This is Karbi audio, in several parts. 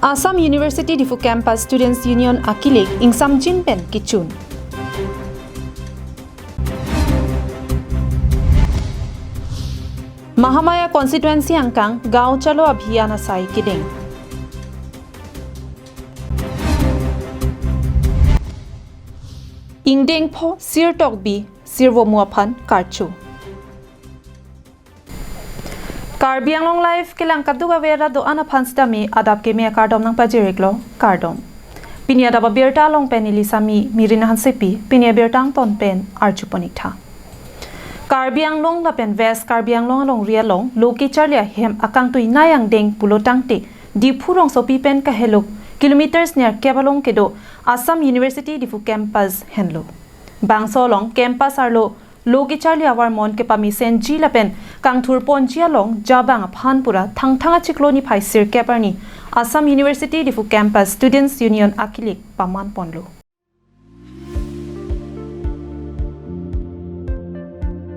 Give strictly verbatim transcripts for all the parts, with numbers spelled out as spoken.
Assam University Diphu Campus Students Union akilik ingsamjin pen kechun. Mahamaya constituency angkang Gaon Chalo abhiyan asai kedeng. Ingdeng pho Sir Tokbi, Sir Vomu aphan karcho. Karbi Anglong Live kelang kadokave rat do-an aphan sitame adap keme akardom nangpajir-iklo, kardom. Pini adap abirta along pen neli Sami Mirina Hansepi, pini abirta angton pen arjupon-ik tha. Karbi Anglong lapen West Karbi Anglong alongri along lo kecharli ahem akangtui nai angdeng pulo tangte Diphu rongsopi pen kaheluk kilometers nerkep along kedo Assam University Diphu Campus henlo. Bangso along campus arlo lo kecharli avarmon kepamesenji lapen kangthurponji along jabang aphan pura Thangthang achiklo niphai sirkep arni Assam University Diphu Campus Students Union akilik pamanponlo.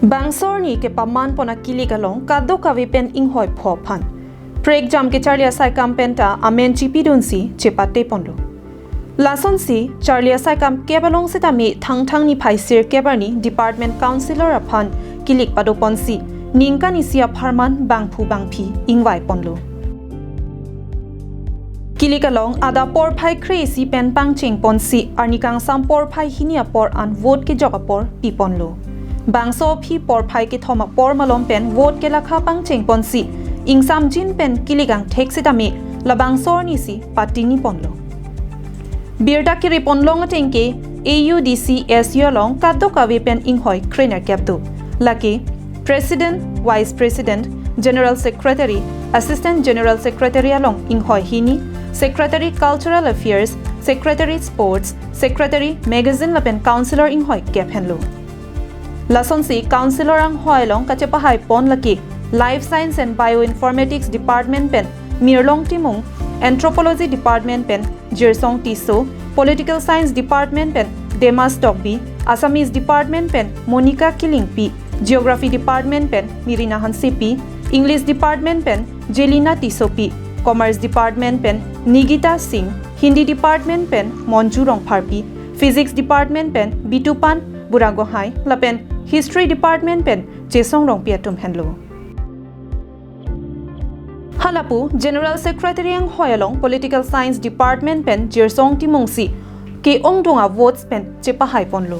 Bangso arni kepamanpon akilik along kadokave pen inghoi pho aphan prekjam kecharli asai kam penta amen chipidunsi chepateponlo. Lasonsi charli asai kam kep along sitame Thangthang niphai sirkep arni department councillor aphan kilik padoponsi ningkan isi apharman bangphu bangphi ingvaiponlo. Kilik along adap porphai kre-isi pen pangchengponsi arni kangsam porphai hini apor an vote kejok apor piponlo. Bangso aphi porphai kethom apor malom pen vote kelakha pangchengponsi ingsamjin pen kilik angthek sitame labangso arnisi patiniponlo. Birta kiriponlong atengke A U D C S U along kadokave pen inghoi krenerkep do. Lake President, Vice President, General Secretary, Assistant General Secretary along inghoi hini, Secretary Cultural Affairs, Secretary Sports, Secretary Magazine lapen Councillor inghoi kep henlo. Lasonsi Councillor anghoi along kachepahaipon lake Life Science and Bioinformatics Department pen Mirlong Timung, Anthropology Department pen Jirsong Tisso, Political Science Department pen Demas Tokbi, Assamese Department pen Monica Killingpi, Geography Department pen Mirina Hansepi, English Department pen Jelina Tissopi, Commerce Department pen Nigita Singh, Hindi Department pen Monju Rongpharpi, Physics Department pen Bitupan Buragohai lapen History Department pen Chesong Rongpi atum henlo. Halapu General Secretary anghoi along Political Science Department pen Jirsong Timung si ke-ongdung avotes pen chepahaiponlo.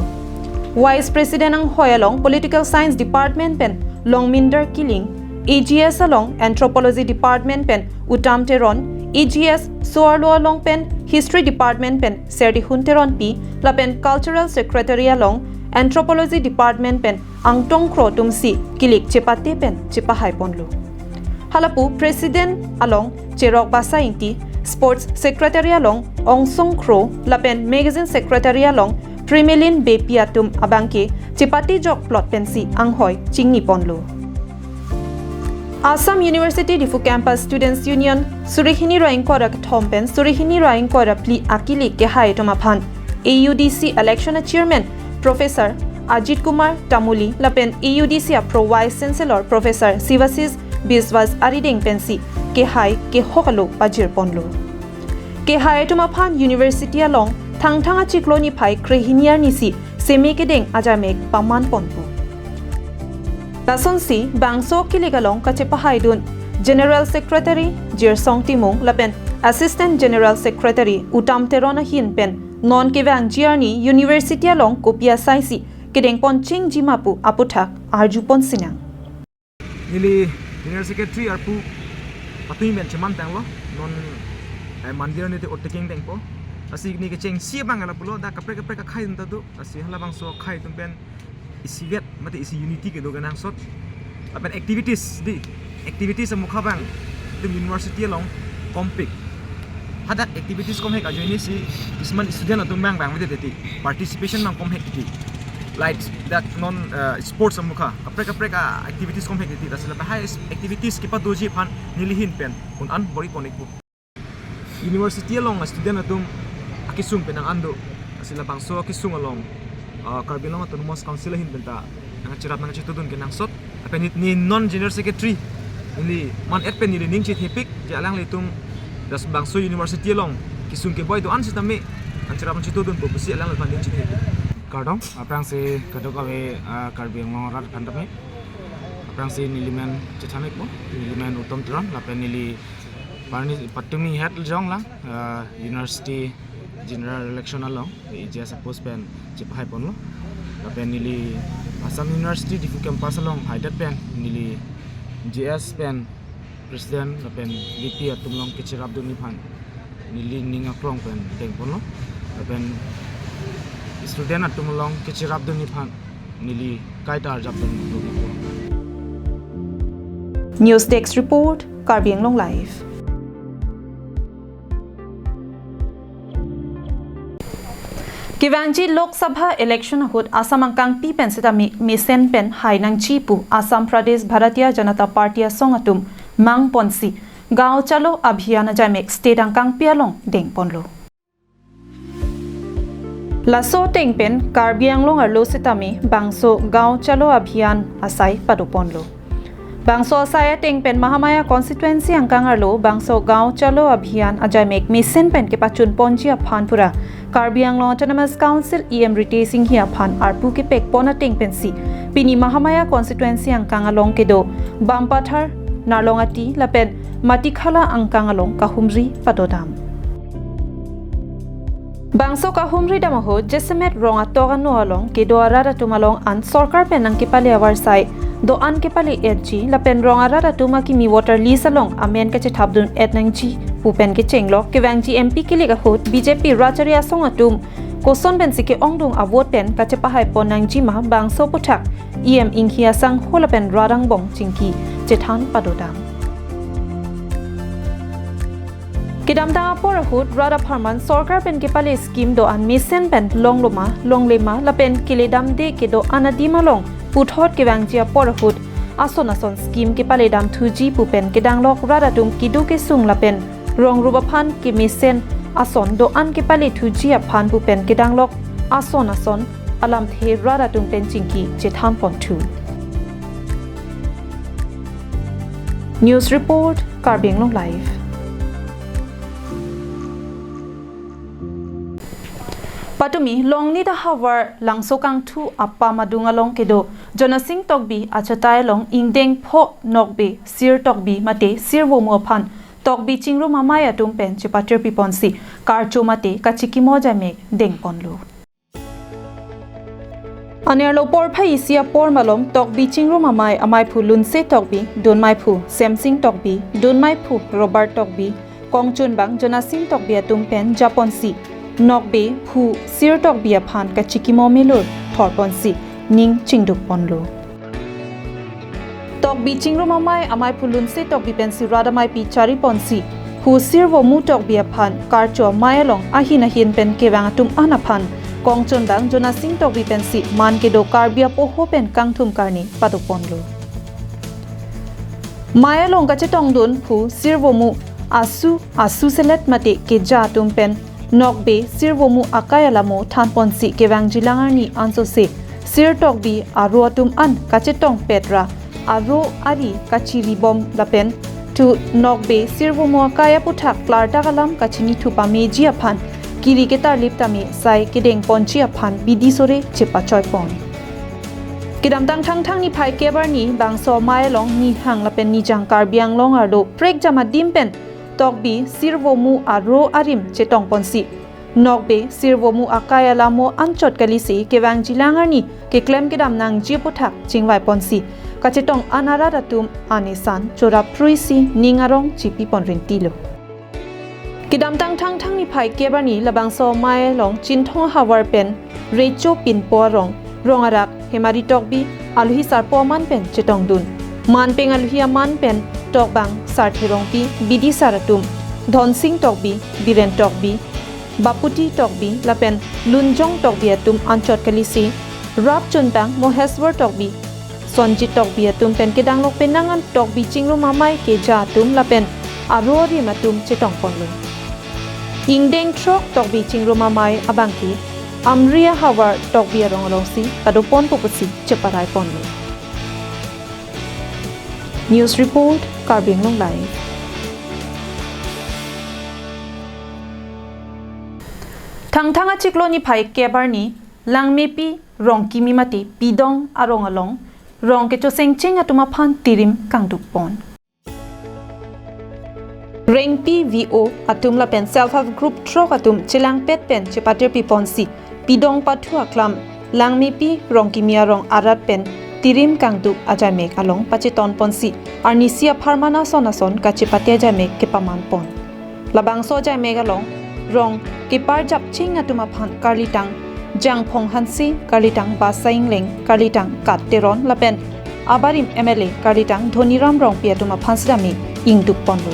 Vice President anghoi along Political Science Department pen Longminder Killing, A G S along Anthropology Department pen Uttam Teron, A G S so-arlo along pen History Department pen Serdihun Teronpi lapen Cultural Secretary along Anthropology Department pen Angtong Kro atumsi kilik chepate pen chepahaiponlo. Halapu President along Cherok Basa Ingti, Sports Secretary along Ongsong Kro lapen Magazine Secretary along Premelin Beypi atum abangke chepatejok plot pensi anghoi chingniponlo. Assam University Diphu Campus Students Union suri hini ra ingkoi ra kethom pen suri hini ra ingkoi ra phli akilik kehai atum aphan A U D C election a Chairman Professor Ajit Kumar Tamuli lapen A U D C a Pro Vice Chancellor Professor Sivasis Biswas arideng pensi kehai kehok alo pajirponlo. Kehai atum aphan University along Thangthang achiklo niphai krehini arnisi seme kedeng ajamek pamanponpo. Lasonsi bangso kilik along kachepahaidun General Secretary Jirsong Timung lapen Assistant General Secretary Uttam Teron ahin pen non kevangji arni University along kopi asaisi kedengpon chingjima pu aputhak arjupon sinang. Neli General Secretary arpu patui men cheman tanglo non, eh, mandir niti oteking tangpo. Lasi ne kechengsi abang lapulo, dak kaprek kaprek akhai ta do. Lasi halabangso akhai atum pen isivet mate isi unity kedo kenangsot. Lapen activities dei, activities amukha abang itum university along kompik. Hadak activities komhek ajoinesi kisman student atum abang abang mate teti participation abang komhek teti. Like that non, uh, sports amukha kaprek kaprek a activities komhek teti. Lasi lahai activities kepadoji aphan neli ahin pen un-an bor-iponpo. University along a student atum akesung pen nang-an do. Lasi labangso akesung along, uh, Karbi Anglong Autonomous Council ahin penta nangcherap nangchetudun kenangsot. Lapen ne non General Secretary neli man-et pen neli ning chethepik je alanglitum Just bangso university along kesung keboi do-an sitame, an cherap an chetongdunpo pusi alangliphan ning chethe. Kardom, aphrangsi kadokave, ah, Karbi Anglong arat aphan tame. Aphrangsi nelimen chethan-ikpo, nelimen Uttom Teron, lapen neli parni patumi het jong lang, ah, university general election along, G S post pen chepahai ponlo. Lapen neli Assam University Diphu campus along haidet pen, neli G S pen president lapen V P atum along kecherapdunji aphan neli ning akrong pen dengponlo. Lapen student atum along kecherapdunji aphan neli kaitar japdunlo. News Desk Report, Karbi Anglong Live. Kevangji Lok Sabha election ahut Assam angkangpi pen sitame mesen pen hai nangji pu Assam Pradesh Bharatiya Janata Party asong atum mangponsi Gaon Chalo Abhiyan ajaimek state angkangpi along dengponlo. Laso ateng pen Karbi Anglong arlo sitame bangso Gaon Chalo Abhiyan asai padoponlo. Bangso asai ateng pen Mahamaya constituency angkang arlo bangso Gaon Chalo Abhiyan ajaimek mesen pen kepachunponji aphan pura Karbi Anglong Autonomous Council E M Ritesh Enghi aphan arpu kepekpon ateng pensi pini Mahamaya constituency angkang along kedo Bampathar, Narlongati lapen Matikhala angkang along kahumri padodam. Bangso kahumri dam ahut jasemet rong atok ano along kedo arat atum along an sorkar pen nangkepale avarsai do-an kepale-etji lapen rong arat atum akimi voter list along amen kachethapdun-et nangji pu pen kechenglok kevangji M P kilik ahut B J P rat chari asong atum koson pensi ke-ongdung avote pen kachepahaipon nangji ma bangso aputhak E M Enghi asangho lapen rat angbong chingki chethan padodam. Kedamtang apor ahut rat apharman sorkar pen kepale scheme do-an mesen pen longloma, longlema lapen keledamde kedo-an adim along puthot kevangji apor ahut ason ason scheme kepaledam thuji pu pen kedanglok rat atum kedo kesung lapen rong rup aphan kemesen ason do-an kepale thuji aphan pu pen kedanglok ason ason alamthe rat atum pen chingki chethanponthu. News Report, Karbi Anglong Live. Patumi Longni Dahavar Langso Kangthu apam adung along kedo Jonasing Tokbi achatai along ingdeng pho Nokbe Sir Tokbi mate Sir Vomu aphan Tokbi Chingrum Amei atum pen chepatirpiponsi karcho mate kachikimo ajaimek dengponlo. Anerlo porphai isi apor malom Tokbi Chingrum Amei, ameiphu Lunse Tokbi, dunmeiphu Semsing Tokbi, dunmeiphu Robert Tokbi, kongchunbang Jonasing Tokbi atum pen japonsi Nokbe phu Sir Tokbi aphan kachikimo melur thorponsi ning chingdukponlo. Tokbi Chingrum Amei, ameiphu Lunse Tokbi pensi rat ameipi chariponsi phu Sir Vomu Tokbi aphan karcho amei along ahin ahin pen kevang atum an aphan kongchunbang Jonasing Tokbi pensi man kedo Karbi apoho pen kangthum karni padoponlo. Mei along kachetongdun phu Sir Vomu asu asu selet mate keja atum pen Nokbe Sir Vomu akai alamo thanponsi kevangjilang arni ansose Sir Tokbi aro atum an kachetongpet ra aro ari kachiribom lapen thu Nokbe Sir Vomu akai aputhak klardak alam kachinithu pameji aphan kiri ketarlip tame sai kedengponji aphan bidi sore chepachoipon. Kedamtang Thangthang niphai kep arni bangso mei along nihang lapen nijang Karbi Anglong arlo prekjam adim pen Tokbi Sir Vomu aro arim chetongponsi Nokbe Sir Vomu akai alamo anchot kalisi kevangjilang arni keklem kedam nangji aputhak chingvaiponsi kachetong an arat atum anesan chorap phruisi ning arong chipipon rintilo. Kedamtang Thangthang niphai kep arni labangso mei along Chinthong havar pen Recho Pinpo arong, rong arak Hemari Tokbi, aluhi sarpo aman pen chetongdun. Man peng aluhi aman pen tokbang Sarthe Rongpi, bidisar atum, Dhonsing Tokbi, Biren Tokbi, Baputi Tokbi lapen Lunjong Tokbi atum anchot kalisi, rapchunbang Moheswar Tokbi, Sonjit Tokbi atum pen kedanglok penang an Tokbi Chingrum Amei keja atum lapen aro arim atum chetongponlo. Ingdeng throk Tokbi Chingrum Amei abangke Amri ahavar Tokbi arong alongsi padoponpo pusi cheparaiponlo. News Report, Karbi Anglong Live. Thangthang achiklo niphai kep arni Langmepi Rongkimi mate Pidong arong along rong kechosengcheng atum aphan tirim kangduk pon. Rengpi V O atum lapen self help group throk atum chelangpet pen chepatirpi ponsi Pidong pathu aklam Langmepi Rongkimi arong arat pen tirim kangduk ajaimek along pacheton ponsi arnisi apharman ason ason kachepate ajaimek kepaman pon. Labangso ajaimek along rong keparjapcheng atum aphan karlitang Jangphong Hanse, karlitang Basa Engleng, karlitang Kat Teron lapen abarim M L A karlitang Dhoniram Rongpi atum aphan sitame ingduk ponlo.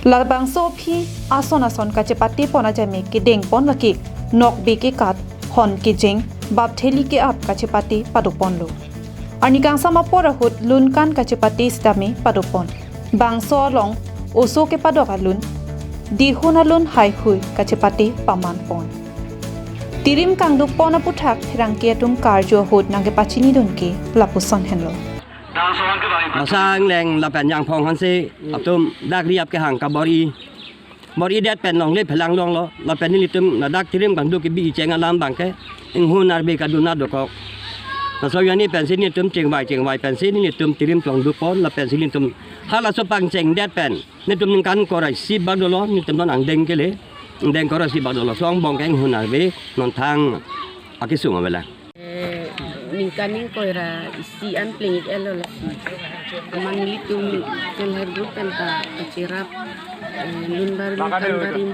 Labangso aphi ason ason kachepate pon ajaimek kedeng pon lake nokbe kekat, hon kejeng, bap theli ke-ap kachepate pado ponlo. Arni kangsam apor ahut lunkan kachepate sitame pado pon. Bangso along oso kepadok alun, dihun alun haihui kachepate paman pon. Tirim kangduk pon aputhak pherangke atum karju ahut nangkepachinidun ke lapuson henlo. Basa Engleng lapen Jangphong Hanse atum dak riap kehang kabor-i. Bor-idet pen longle phelang longlo, lapen nelitum ladak tirim kangduk kebi cheng alam abangke inghun arbe kadun adokok. Laso arni pensi nelitum chingvai chingvai pensi nelitum tirim kangduk pon lapensi nelitum halaso pangchengdet pen nelitum ningkan ingkoi ra isi bak dolo, nelitum non angdeng kele, angdeng ingkoi ra isi bak dolo. Laso angbong ke inghun arbe non thang akesung avelang. Eh, ningkan ingkoi ra isi an plengik-etlo lasi. Amat nelitum self help group pen ta kacherap, eh, lun bar ningkan barim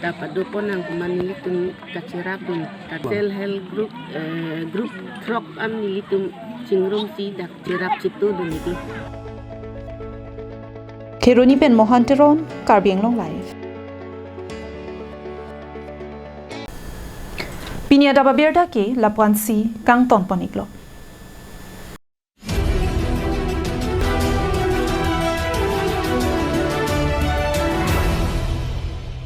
ta pado pon nang amat nelitum kacherapdun. Ta self help group, eh, group throk an nelitum chingrumsi dak cherap chetodun lagi. Kheroni pen Mohan Teron, Karbi Anglong Live. Pini adap abirta ke lapu-ansi kangton pon-iklo.